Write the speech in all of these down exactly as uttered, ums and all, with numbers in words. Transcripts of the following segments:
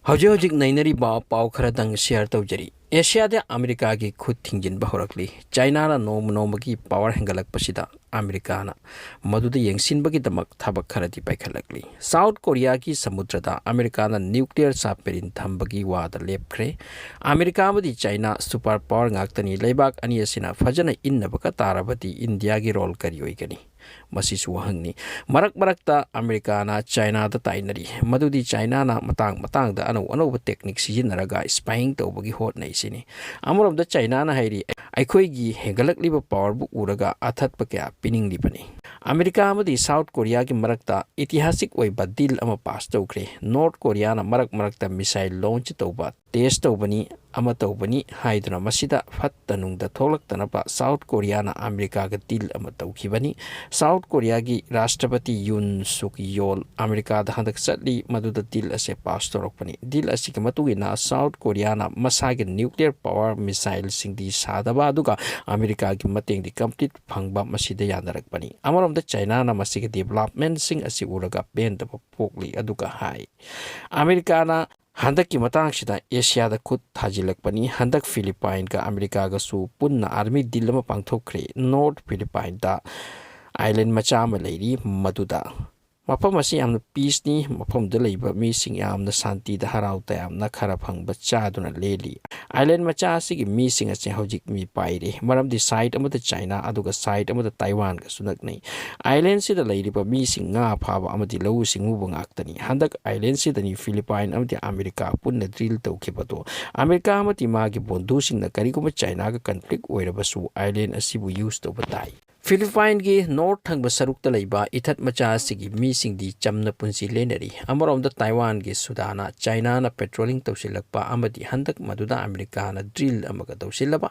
ꯍꯧꯖꯤꯛ ꯍꯧꯖꯤꯛ ꯅꯩꯅꯔꯤꯕ ꯄꯥꯎ ꯈꯔꯗꯪ ꯁꯤꯌꯔ ꯇꯧꯖꯔꯤ꯫ ꯑꯦꯁꯤꯌꯥꯗ ꯑꯃꯦꯔꯤꯀꯥꯒꯤ ꯈꯨꯠ ꯊꯤꯡꯖꯤꯟꯕ ꯍꯧꯔꯛꯂꯤ꯫ ꯆꯥꯏꯅꯥꯅ ꯅꯣꯡꯃ ꯅꯣꯡꯃꯒꯤ ꯄꯥꯋꯔ ꯍꯦꯟꯒꯠꯂꯛꯄꯁꯤꯗ ꯑꯃꯦꯔꯤꯀꯥꯅ ꯃꯗꯨꯗ ꯌꯦꯡꯁꯤꯟꯕꯒꯤꯗꯃꯛ ꯊꯕꯛ ꯈꯔꯗꯤ ꯄꯥꯏꯈꯠꯂꯛꯂꯤ꯫ ꯁꯥꯎꯠ ꯀꯣꯔꯤꯌꯥꯒꯤ ꯁꯃꯨꯗ꯭ꯔꯗ ꯑꯃꯦꯔꯤꯀꯥꯅ ꯅ꯭ꯌꯨꯀ꯭ꯂꯤꯌꯔ ꯁꯕꯃꯦꯔꯤꯟ ꯊꯝꯕꯒꯤ ꯋꯥꯗ ꯂꯦꯞꯈ꯭ꯔꯦ꯫ ꯑꯃꯦꯔꯤꯀꯥ ꯑꯃꯗꯤ ꯆꯥꯏꯅꯥ ꯁꯨꯄꯔ ꯄꯥꯋꯔ ꯉꯥꯛꯇꯅꯤ꯫ ꯂꯩꯕꯥꯛ ꯑꯅꯤ ꯑꯁꯤꯅ ꯐꯖꯅ ꯏꯟꯅꯕꯒ ꯇꯥꯔꯕꯗꯤ ꯏꯟꯗꯤꯌꯥꯒꯤ ꯔꯣꯜ ꯀꯔꯤ ꯑꯣꯏꯒꯅꯤ? ꯃꯁꯤꯁꯨ ꯋꯥꯍꯪꯅꯤ꯫ ꯃꯔꯛ ꯃꯔꯛꯇ ꯑꯃꯦꯔꯤꯀꯥꯅ ꯆꯥꯏꯅꯥꯗ ꯇꯥꯏꯅꯔꯤ, ꯃꯗꯨꯗꯤ ꯆꯥꯏꯅꯥꯅ ꯃꯇꯥꯡ ꯃꯇꯥꯡꯗ ꯑꯅꯧ ꯑꯅꯧꯕ ꯇꯦꯛꯅꯤꯛ ꯁꯤꯖꯤꯟꯅꯔꯒ ꯁ꯭ꯄꯥꯏꯌꯤꯡ ꯇꯧꯕꯒꯤ ꯍꯣꯠꯅꯩꯁꯤꯅꯤ꯫ ꯑꯃꯔꯣꯝꯗ ꯆꯥꯏꯅꯥꯅ ꯍꯥꯏꯔꯤ, "ꯑꯩꯈꯣꯏꯒꯤ ꯍꯦꯟꯒꯠꯂꯛꯂꯤꯕ ꯄꯥꯋꯔꯕꯨ ꯎꯔꯒ ꯑꯊꯠꯄ ꯀꯌꯥ ꯄꯤꯅꯤꯡꯂꯤꯕꯅꯤ"꯫ ꯑꯃꯦꯔꯤꯀꯥ ꯑꯃꯗꯤ ꯁꯥꯎꯠ ꯀꯣꯔꯤꯌꯥꯒꯤ ꯃꯔꯛꯇ ꯏꯇꯤꯍꯥꯁꯤꯛ ꯑꯣꯏꯕ ꯗꯤꯜ ꯑꯃ ꯄꯥꯁ ꯇꯧꯈ꯭ꯔꯦ꯫ ꯅꯣꯔꯠ ꯀꯣꯔꯤꯌꯥꯅ ꯃꯔꯛ ꯃꯔꯛꯇ ꯃꯤꯁꯥꯏꯜ ꯂꯣꯟꯆ ꯇꯧꯕ, ꯇꯦꯁ ꯇꯧꯕꯅꯤ, ꯑꯃ ꯇꯧꯕꯅꯤ ꯍꯥꯏꯗꯨꯅ ꯃꯁꯤꯗ ꯐꯠꯇ ꯅꯨꯡꯗ ꯊꯣꯛꯂꯛꯇꯅꯕ ꯁꯥꯎꯠ ꯀꯣꯔꯤꯌꯥꯅ ꯑꯃꯦꯔꯤꯀꯥꯒ ꯗꯤꯜ ꯑꯃ ꯇꯧꯈꯤꯕꯅꯤ꯫ ꯁꯥꯎꯠ ꯀꯣꯔꯤꯌꯥꯒꯤ ꯔꯥꯁꯇ꯭ꯔꯄꯇꯤ ꯌꯨꯟ ꯁꯨꯛ ꯌꯣꯜ ꯑꯃꯦꯔꯤꯀꯥꯗ ꯍꯟꯗꯛ ꯆꯠꯂꯤ, ꯃꯗꯨꯗ ꯗꯤꯜ ꯑꯁꯦ ꯄꯥꯁ ꯇꯧꯔꯛꯄꯅꯤ꯫ ꯗꯤꯜ ꯑꯁꯤꯒꯤ ꯃꯇꯨꯡ ꯏꯟꯅ ꯁꯥꯎꯠ ꯀꯣꯔꯤꯌꯥꯅ ꯃꯁꯥꯒꯤ ꯅ꯭ꯌꯨꯀ꯭ꯂꯤꯌꯔ ꯄꯥꯋꯔ ꯃꯤꯁꯥꯏꯜꯁꯤꯡꯗꯤ ꯁꯥꯗꯕ, ꯑꯗꯨꯒ ꯑꯃꯦꯔꯤꯀꯥꯒꯤ ꯃꯇꯦꯡꯗꯤ ꯀꯝꯄ꯭ꯂꯤꯠ ꯐꯪꯕ, ꯃꯁꯤꯗ ꯌꯥꯅꯔꯛꯄꯅꯤ꯫ ꯑꯃꯔꯣꯝꯗ ꯆꯥꯏꯅꯥꯅ ꯃꯁꯤꯒꯤ ꯗꯤꯕꯂꯞꯃꯦꯟꯁꯤꯡ ꯑꯁꯤ ꯎꯔꯒ ꯄꯦꯟꯗꯕ ꯄꯣꯛꯂꯤ, ꯑꯗꯨꯒ ꯍꯥꯏ, ꯑꯃꯦꯔꯤꯀꯥꯅ ꯍꯟꯗꯛꯀꯤ ꯃꯇꯥꯡꯁꯤꯗ ꯑꯦꯁꯤꯌꯥꯗ ꯈꯨꯠ ꯊꯥꯖꯤꯜꯂꯛꯄꯅꯤ꯫ ꯍꯟꯗꯛ ꯐꯤꯂꯤꯄꯥꯏꯟꯒ ꯑꯃꯦꯔꯤꯀꯥꯒꯁꯨ ꯄꯨꯟꯅ ꯑꯥꯔꯃꯤ ꯗꯤꯜ ꯑꯃ ꯄꯥꯡꯊꯣꯛꯈ꯭ꯔꯦ꯫ ꯅꯣꯔꯠ ꯐꯤꯂꯤꯄꯥꯏꯟꯗ ꯑꯥꯏꯂꯦꯟ ꯃꯆꯥ ꯑꯃ ꯂꯩꯔꯤ, ꯃꯗꯨꯗ ꯃꯐꯝ ꯑꯁꯤ ꯌꯥꯝꯅ ꯄꯤꯁꯅꯤ, ꯃꯐꯝꯗ ꯂꯩꯕ ꯃꯤꯁꯤꯡ ꯌꯥꯝꯅ ꯁꯥꯟꯇꯤꯗ, ꯍꯔꯥꯎ ꯇꯌꯥꯝꯅ ꯈꯔ ꯐꯪꯕ ꯆꯥꯗꯨꯅ ꯂꯦꯜꯂꯤ꯫ ꯑꯥꯏꯂꯦꯟ ꯃꯆꯥ ꯑꯁꯤꯒꯤ ꯃꯤꯁꯤꯡ ꯑꯁꯤ ꯍꯧꯖꯤꯛ ꯃꯤꯄꯥꯏꯔꯦ, ꯃꯔꯝꯗꯤ ꯁꯥꯏꯠ ꯑꯃꯗ ꯆꯥꯏꯅꯥ ꯑꯗꯨꯒ ꯁꯥꯏꯠ ꯑꯃꯗ ꯇꯥꯏꯋꯥꯟꯒꯁꯨ ꯅꯛꯅꯩ꯫ ꯑꯥꯏꯂꯦꯟꯁꯤꯗ ꯂꯩꯔꯤꯕ ꯃꯤꯁꯤꯡ ꯉꯥ ꯐꯥꯕ ꯑꯃꯗꯤ ꯂꯧꯎ ꯁꯤꯡꯎꯕ ꯉꯥꯛꯇꯅꯤ꯫ ꯍꯟꯗꯛ ꯑꯥꯏꯂꯦꯟꯁꯤꯗꯅꯤ ꯐꯤꯂꯤꯄꯥꯏꯟ ꯑꯃꯗꯤ ꯑꯃꯦꯔꯤꯀꯥ ꯄꯨꯟꯅ ꯗ꯭ꯔꯤꯜ ꯇꯧꯈꯤꯕꯗꯣ꯫ ꯑꯃꯦꯔꯤꯀꯥ ꯑꯃꯗꯤ ꯃꯥꯒꯤ ꯕꯣꯟꯙꯨꯁꯤꯡꯅ ꯀꯔꯤꯒꯨꯝꯕ ꯆꯥꯏꯅꯥꯒ ꯀꯟꯐ꯭ꯂꯤꯛ ꯑꯣꯏꯔꯕꯁꯨ ꯑꯥꯏꯂꯦꯟ ꯑꯁꯤꯕꯨ ꯌꯨꯁ ꯇꯧꯕ ꯇꯥꯏ꯫ ꯐꯤꯂꯤꯄꯥꯏꯟꯒꯤ ꯅꯣꯔꯠ ꯊꯪꯕ ꯁꯔꯨꯛꯇ ꯂꯩꯕ ꯏꯊꯠ ꯃꯆꯥ ꯑꯁꯤꯒꯤ ꯃꯤꯁꯤꯡꯗꯤ ꯆꯝꯅ ꯄꯨꯟꯁꯤ ꯂꯦꯟꯅꯔꯤ꯫ ꯑꯃꯔꯣꯝꯗ ꯇꯥꯏꯋꯥꯟꯒꯤ ꯁꯨꯗꯥꯅ ꯆꯥꯏꯅꯥꯅ ꯄꯦꯇ꯭ꯔꯣꯂꯤꯡ ꯇꯧꯁꯤꯜꯂꯛꯄ ꯑꯃꯗꯤ ꯍꯟꯗꯛ ꯃꯗꯨꯗ ꯑꯃꯦꯔꯤꯀꯥꯅ ꯗ꯭ꯔꯤꯜ ꯑꯃꯒ ꯇꯧꯁꯤꯜꯂꯕ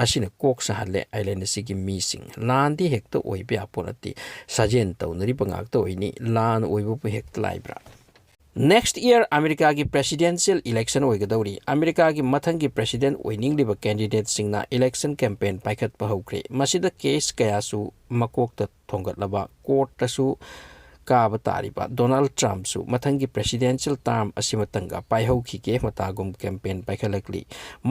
ꯑꯁꯤꯅ ꯀꯣꯛ ꯁꯥꯍꯜꯂꯦ ꯑꯥꯏꯂꯦꯟ ꯑꯁꯤꯒꯤ ꯃꯤꯁꯤꯡ꯫ ꯂꯥꯟꯗꯤ ꯍꯦꯛꯇ ꯑꯣꯏꯕ ꯌꯥꯄꯣꯠ ꯅꯠꯇꯦ, ꯁꯥꯖꯦꯟ ꯇꯧꯅꯔꯤꯕ ꯉꯥꯛꯇ ꯑꯣꯏꯅꯤ꯫ ꯂꯥꯟ ꯑꯣꯏꯕꯕꯨ ꯍꯦꯛꯇ ꯂꯥꯏꯕ꯭ꯔꯥ? ꯅꯦꯛꯁ ꯏꯌꯔ ꯑꯃꯦꯔꯤꯀꯥꯒꯤ ꯄ꯭ꯔꯦꯁꯤꯗꯦꯟꯁꯤꯌꯦꯜ ꯏꯂꯦꯛꯁꯟ ꯑꯣꯏꯒꯗꯧꯔꯤ꯫ ꯑꯃꯦꯔꯤꯀꯥꯒꯤ ꯃꯊꯪꯒꯤ ꯄ꯭ꯔꯦꯁꯤꯗꯦꯟꯠ ꯑꯣꯏꯅꯤꯡꯂꯤꯕ ꯀꯦꯟꯗꯤꯗꯦꯠꯁꯤꯡꯅ ꯏꯂꯦꯛꯁꯟ ꯀꯦꯝꯄꯦꯟ ꯄꯥꯏꯈꯠꯄ ꯍꯧꯈ꯭ꯔꯦ꯫ ꯃꯁꯤꯗ ꯀꯦꯁ ꯀꯌꯥꯁꯨ ꯃꯀꯣꯛꯇ ꯊꯣꯡꯒꯠꯂꯕ, ꯀꯣꯔꯠꯇꯁꯨ ꯀꯥꯕ ꯇꯥꯔꯤꯕ ꯗꯣꯅꯥꯜꯗ ꯇ꯭ꯔꯝꯞꯁꯨ ꯃꯊꯪꯒꯤ presidential term ꯑꯁꯤꯃꯇꯪꯒ ꯄꯥꯏꯍꯧꯈꯤꯒꯦ ꯃꯇꯥꯒꯨꯝ campaign ꯄꯥꯏꯈꯠꯂꯛꯂꯤ꯫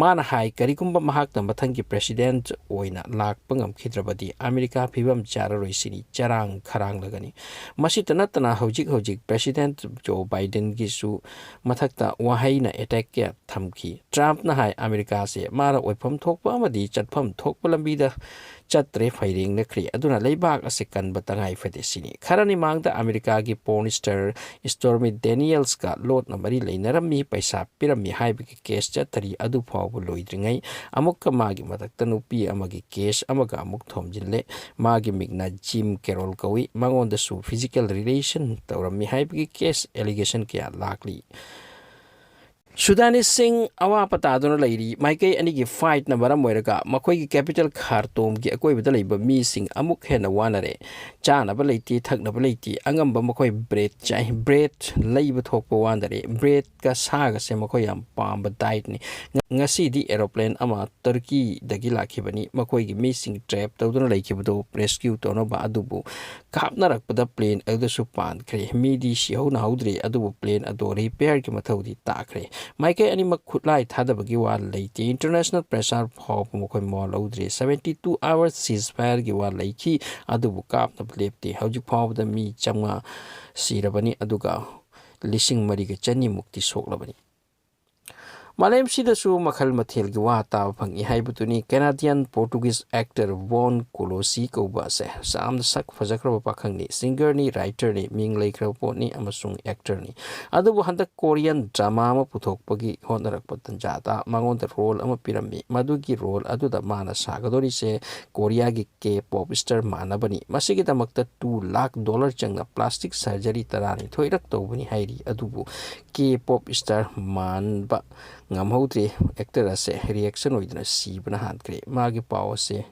ꯃꯥꯅ ꯍꯥꯏ, ꯀꯔꯤꯒꯨꯝꯕ ꯃꯍꯥꯛꯅ ꯃꯊꯪꯒꯤ president ꯑꯣꯏꯅ ꯂꯥꯛꯄ ꯉꯝꯈꯤꯗ꯭ꯔꯕꯗꯤ ꯑꯃꯦꯔꯤꯀꯥ ꯐꯤꯕꯝ ꯆꯥꯔꯔꯣꯏ ꯁꯤꯅꯤ ꯆꯔꯥꯡ ꯈꯔꯥꯡꯂꯒꯅꯤ꯫ ꯃꯁꯤꯇ ꯅꯠꯇꯅ ꯍꯧꯖꯤꯛ ꯍꯧꯖꯤꯛ President Joe Bidenꯒꯤꯁꯨ ꯃꯊꯛꯇ ꯋꯥꯍꯩꯅ attack ꯀꯌꯥ ꯊꯝꯈꯤ꯫ ꯇ꯭ꯔꯝꯞꯅ ꯍꯥꯏ, ꯑꯃꯦꯔꯤꯀꯥꯁꯦ ꯃꯥꯅ ꯑꯣꯏꯐꯝ ꯊꯣꯛꯄ ꯑꯃꯗꯤ ꯆꯠꯐꯝ ꯊꯣꯛꯄ ꯂꯝꯕꯤꯗ ꯆꯠꯇ꯭ꯔꯦ, ꯐꯩꯔꯦꯡꯅꯈ꯭ꯔꯦ꯫ ꯑꯗꯨꯅ ꯂꯩꯕꯥꯛ ꯑꯁꯤ ꯀꯟꯕ ꯇꯉꯥꯏ ꯐꯗꯦ ꯁꯤꯅꯤ꯫ ꯈꯔꯅꯤ ꯃꯥꯡꯗ ꯑꯃꯦꯔꯤꯀꯥꯒꯤ porn star Stormy Danielsꯀ ꯂꯣꯠꯅ ꯃꯔꯤ ꯂꯩꯅꯔꯝꯃꯤ, ꯄꯩꯁꯥ ꯄꯤꯔꯝꯃꯤ ꯍꯥꯏꯕꯒꯤ case ꯆꯠꯊꯔꯤ꯫ ꯑꯗꯨ ꯐꯥꯎꯕ ꯂꯣꯏꯗ꯭ꯔꯤꯉꯩ ꯑꯃꯨꯛꯀ ꯃꯥꯒꯤ ꯃꯊꯛꯇ ꯅꯨꯄꯤ ꯑꯃꯒꯤ case ꯑꯃꯒ ꯑꯃꯨꯛ ꯊꯣꯝꯖꯤꯜꯂꯦ꯫ ꯃꯥꯒꯤ ꯃꯤꯡꯅ ꯖꯤꯝ ꯀꯦꯔꯣꯜ ꯀꯧꯏ꯫ ꯃꯉꯣꯟꯗꯁꯨ physical relation ꯇꯧꯔꯝꯃꯤ ꯍꯥꯏꯕꯒꯤ case allegation ꯀꯌꯥ ꯂꯥꯛꯂꯤ꯫ ꯁꯨꯗꯥꯅꯤꯁꯁꯤꯡ ꯑꯋꯥ ꯄꯇꯥꯗꯨꯅ ꯂꯩꯔꯤ꯫ ꯃꯥꯏꯀꯩ ꯑꯅꯤꯒꯤ fightꯅ ꯃꯔꯝ ꯑꯣꯏꯔꯒ ꯃꯈꯣꯏꯒꯤ capital ꯈꯥꯔꯇꯣꯝꯒꯤ ꯑꯀꯣꯏꯕꯗ ꯂꯩꯕ ꯃꯤꯁꯤꯡ ꯑꯃꯨꯛ ꯍꯦꯟꯅ ꯋꯥꯅꯔꯦ꯫ ꯆꯥꯅꯕ ꯂꯩꯇꯦ, ꯊꯛꯅꯕ ꯂꯩꯇꯦ꯫ ꯑꯉꯝꯕ ꯃꯈꯣꯏ bread ꯆꯥꯏ꯫ Bread ꯂꯩꯕ ꯊꯣꯛꯄ ꯋꯥꯅꯔꯦ꯫ Breadꯀ ꯁꯥꯒꯁꯦ ꯃꯈꯣꯏ ꯌꯥꯝ ꯄꯥꯝꯕ dietꯅꯤ꯫ ꯉ-, ꯉꯁꯤꯗꯤ aeroplane ꯑꯃ ꯇꯔꯀꯤꯗꯒꯤ ꯂꯥꯛꯈꯤꯕꯅꯤ꯫ ꯃꯈꯣꯏꯒꯤ ꯃꯤꯁꯤꯡ trap ꯇꯧꯗꯨꯅ ꯂꯩꯈꯤꯕꯗꯨ rescue ꯇꯧꯅꯕ ꯑꯗꯨꯕꯨ ꯀꯥꯞꯅꯔꯛꯄꯗ plane ꯑꯗꯨꯁꯨ ꯄꯥꯟꯈ꯭ꯔꯦ꯫ ꯃꯤꯗꯤ ꯁꯤꯍꯧ ꯅꯥꯍꯧꯗ꯭ꯔꯦ, ꯑꯗꯨꯕꯨ plane ꯑꯗꯨ repairꯒꯤ ꯃꯊꯧꯗꯤ ꯇꯥꯈ꯭ꯔꯦ꯫ ꯃꯥꯏꯀꯩ ꯑꯅꯤꯃꯛ ꯈꯨꯠꯂꯥꯏ ꯊꯥꯗꯕꯒꯤ ꯋꯥ ꯂꯩꯇꯦ꯫ International pressure ꯐꯥꯎꯕ ꯃꯈꯣꯏ ꯃꯋꯥ ꯂꯧꯗ꯭ꯔꯦ꯫ Seventy two hours ceasefireꯒꯤ ꯋꯥ ꯂꯩꯈꯤ, ꯑꯗꯨꯕꯨ ꯀꯥꯞꯅꯕ ꯂꯦꯞꯇꯦ꯫ ꯍꯧꯖꯤꯛ ꯐꯥꯎꯕꯗ ꯃꯤ ꯆꯥꯝꯃꯉꯥ ꯁꯤꯔꯕꯅꯤ, ꯑꯗꯨꯒ ꯂꯤꯁꯤꯡ ꯃꯔꯤꯒ ꯆꯅꯤꯃꯨꯛꯇꯤ ꯁꯣꯛꯂꯕꯅꯤ꯫ ꯃꯥꯂꯦꯝꯁꯤꯗꯁꯨ ꯃꯈꯜ ꯃꯊꯦꯜꯒꯤ ꯋꯥ ꯇꯥꯕ ꯐꯪꯏ ꯍꯥꯏꯕꯗꯨꯅꯤ꯫ Canadian Portuguese actor Von Kolosi ꯀꯧꯕ ꯑꯁꯦ ꯌꯥꯝꯅ ꯁꯛ ꯐꯖꯈ꯭ꯔꯕ ꯄꯥꯈꯪꯅꯤ, singerꯅꯤ, writerꯅꯤ, ꯃꯤꯡ ꯂꯩꯈ꯭ꯔꯕ ꯄꯣꯠꯅꯤ ꯑꯃꯁꯨꯡ actorꯅꯤ꯫ ꯑꯗꯨꯕꯨ ꯍꯟꯗꯛ Korean drama ꯑꯃ ꯄꯨꯊꯣꯛꯄꯒꯤ ꯍꯣꯠꯅꯔꯛꯄ ꯇꯥꯟꯖꯥꯗ ꯃꯉꯣꯟꯗ role ꯑꯃ ꯄꯤꯔꯝꯃꯤ꯫ ꯃꯗꯨꯒꯤ role ꯑꯗꯨꯗ ꯃꯥꯅ ꯁꯥꯒꯗꯧꯔꯤꯁꯦ ꯀꯣꯔꯤꯌꯥꯒꯤ K-pop star ꯃꯥꯟꯅꯕꯅꯤ꯫ ꯃꯁꯤꯒꯤꯗꯃꯛꯇ two lakh dollar ꯆꯪꯅ plastic surgery ꯇꯔꯥꯅꯤꯊꯣꯏꯔꯛ ꯇꯧꯕꯅꯤ ꯍꯥꯏꯔꯤ꯫ ꯑꯗꯨꯕꯨ K-pop star ꯃꯥꯟꯕ ꯉꯝꯍꯧꯗ꯭ꯔꯦ꯫ Actor ꯑꯁꯦ reaction ꯑꯣꯏꯗꯨꯅ ꯁꯤꯕꯅ ꯍꯥꯟꯈ꯭ꯔꯦ꯫ ꯃꯥꯒꯤ ꯄꯥꯎ ꯑꯁꯦ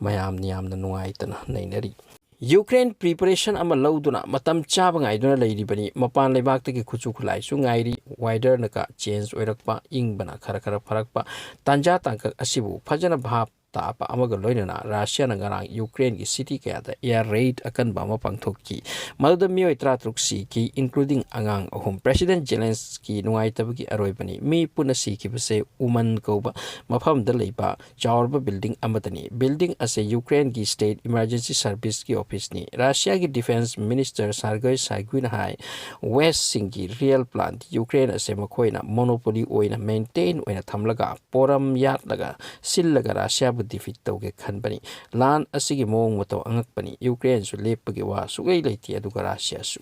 ꯃꯌꯥꯝꯅ ꯌꯥꯝꯅ ꯅꯨꯡꯉꯥꯏꯇꯅ ꯅꯩꯅꯔꯤ꯫ Ukraine preparation ꯑꯃ ꯂꯧꯗꯨꯅ ꯃꯇꯝ ꯆꯥꯕ ꯉꯥꯏꯗꯨꯅ ꯂꯩꯔꯤꯕꯅꯤ꯫ ꯃꯄꯥꯟ ꯂꯩꯕꯥꯛꯇꯒꯤ ꯈꯨꯠꯁꯨ ꯈꯨꯠꯂꯥꯏꯁꯨ ꯉꯥꯏꯔꯤ꯫ Weatherꯅꯒ change ꯑꯣꯏꯔꯛꯄ, ꯏꯪꯕꯅ ꯈꯔ ꯈꯔ ꯐꯔꯛꯄ, ꯇꯥꯟꯖꯥ ꯇꯥꯡꯀꯛ ꯑꯁꯤꯕꯨ ꯐꯖꯅ ꯚꯥꯞ ꯇꯥꯕ ꯑꯃꯒ ꯂꯣꯏꯅꯅ ꯔꯁꯤꯌꯥꯅ ꯉꯔꯥꯡ ꯌꯨꯀ꯭ꯔꯦꯟꯒꯤ ꯁꯤꯇꯤ ꯀꯌꯥꯗ air raid ꯑꯀꯟꯕ ꯑꯃ ꯄꯥꯡꯊꯣꯛꯈꯤ꯫ ꯃꯗꯨꯗ ꯃꯤꯑꯣꯏ ꯇꯔꯥꯇꯔꯨꯛ ꯁꯤꯈꯤ, including ꯑꯉꯥꯡ ꯑꯍꯨꯝ꯫ President Zelensky ꯅꯨꯡꯉꯥꯏꯇꯕꯒꯤ ꯑꯔꯣꯏꯕꯅꯤ꯫ ꯃꯤ ꯄꯨꯟꯅ ꯁꯤꯈꯤꯕꯁꯦ ꯎꯃꯟ ꯀꯧꯕ ꯃꯐꯝꯗ ꯂꯩꯕ ꯆꯥꯎꯔꯕ building ꯑꯃꯗꯅꯤ꯫ Building ꯑꯁꯤ ꯌꯨꯀ꯭ꯔꯦꯟꯒꯤ State Emergency Serviceꯀꯤ officeꯅꯤ꯫ ꯔꯁꯤꯌꯥꯒꯤ Defense Minister Sergei Shoiguꯅ ꯍꯥꯏ, Westꯁꯤꯡꯒꯤ real plan ꯌꯨꯀ꯭ꯔꯦꯟ ꯑꯁꯦ ꯃꯈꯣꯏꯅ monopoly ꯑꯣꯏꯅ maintain ꯑꯣꯏꯅ ꯊꯝꯂꯒ ꯄꯣꯔꯝ ꯌꯥꯠꯂꯒ ꯁꯤꯜꯂꯒ ꯔꯁꯤꯌꯥꯕꯨ defeat ꯇꯧꯒꯦ ꯈꯟꯕꯅꯤ꯫ ꯂꯥꯟ ꯑꯁꯤꯒꯤ ꯃꯑꯣꯡ ꯃꯇꯧ ꯑꯉꯛꯄꯅꯤ꯫ ꯌꯨꯀ꯭ꯔꯦꯟꯁꯨ ꯂꯦꯞꯄꯒꯤ ꯋꯥ ꯁꯨꯛꯂꯩ ꯂꯩꯇꯦ, ꯑꯗꯨꯒ ꯔꯁꯤꯌꯥꯁꯨ꯫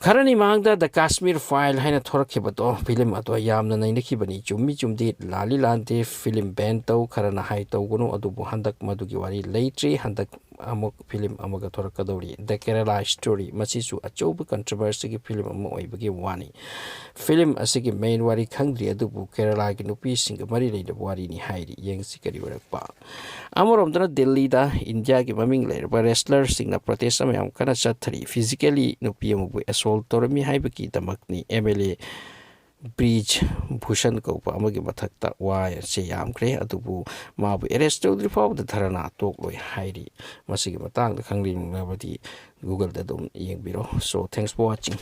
ꯈꯔꯅꯤ ꯃꯃꯥꯡꯗ The Kashmir File ꯍꯥꯏꯅ ꯊꯣꯔꯛꯈꯤꯕꯗꯣ, film ꯑꯗꯣ ꯌꯥꯝꯅ ꯅꯩꯅꯈꯤꯕꯅꯤ꯫ ꯆꯨꯝꯃꯤ ꯆꯨꯝꯗꯦ, ꯂꯥꯜꯂꯤ ꯂꯥꯟꯗꯦ, film ban ꯇꯧ, ꯈꯔꯅ ꯍꯥꯏ ꯇꯧꯒꯅꯨ, ꯑꯗꯨꯕꯨ ꯍꯟꯗꯛ ꯃꯗꯨꯒꯤ ꯋꯥꯔꯤ ꯂꯩꯇ꯭ꯔꯤ꯫ ꯍꯟꯗꯛ ꯑꯃꯨꯛ film ꯑꯃꯒ ꯊꯣꯔꯛꯀꯗꯧꯔꯤ, The Kerala Story꯫ ꯃꯁꯤꯁꯨ ꯑꯆꯧꯕ controversyꯒꯤ film ꯑꯃ ꯑꯣꯏꯕꯒꯤ ꯋꯥꯅꯤ꯫ Film ꯑꯁꯤꯒꯤ main ꯋꯥꯔꯤ ꯈꯪꯗ꯭ꯔꯤ, ꯑꯗꯨꯕꯨ ꯀꯦꯔꯂꯥꯒꯤ ꯅꯨꯄꯤꯁꯤꯡꯒ ꯃꯔꯤ ꯂꯩꯅꯕ ꯋꯥꯔꯤꯅꯤ ꯍꯥꯏꯔꯤ꯫ ꯌꯦꯡꯁꯤ ꯀꯔꯤ ꯑꯣꯏꯔꯛꯄ꯫ ꯑꯃꯔꯣꯝꯗꯅ ꯗꯤꯜꯂꯤꯗ ꯏꯟꯗꯤꯌꯥꯒꯤ ꯃꯃꯤꯡ ꯂꯩꯔꯕ wrestlerꯁꯤꯡꯅ protest ꯑꯃ ꯌꯥꯝ ꯀꯟꯅ ꯆꯠꯊꯔꯤ꯫ Physically ꯅꯨꯄꯤ ꯑꯃꯕꯨ assault ꯇꯧꯔꯝꯃꯤ ꯍꯥꯏꯕꯒꯤꯗꯃꯛꯅꯤ꯫ MLA ꯕ꯭ꯔꯤꯖ ꯚꯨꯁꯟ ꯀꯧꯕ ꯑꯃꯒꯤ ꯃꯊꯛꯇ ꯋꯥꯁꯦ ꯌꯥꯝꯈ꯭ꯔꯦ, ꯑꯗꯨꯕꯨ ꯃꯥꯕꯨ arrest ꯇꯧꯗ꯭ꯔꯤ ꯐꯥꯎꯕꯗ ꯙꯔꯅꯥ ꯇꯣꯛꯂꯣꯏ ꯍꯥꯏꯔꯤ꯫ ꯃꯁꯤꯒꯤ ꯃꯇꯥꯡꯗ ꯈꯪꯅꯤꯡꯂꯕꯗꯤ Googleꯗ ꯑꯗꯨꯝ ꯌꯦꯡꯕꯤꯔꯣ꯫ So, thanks for watching.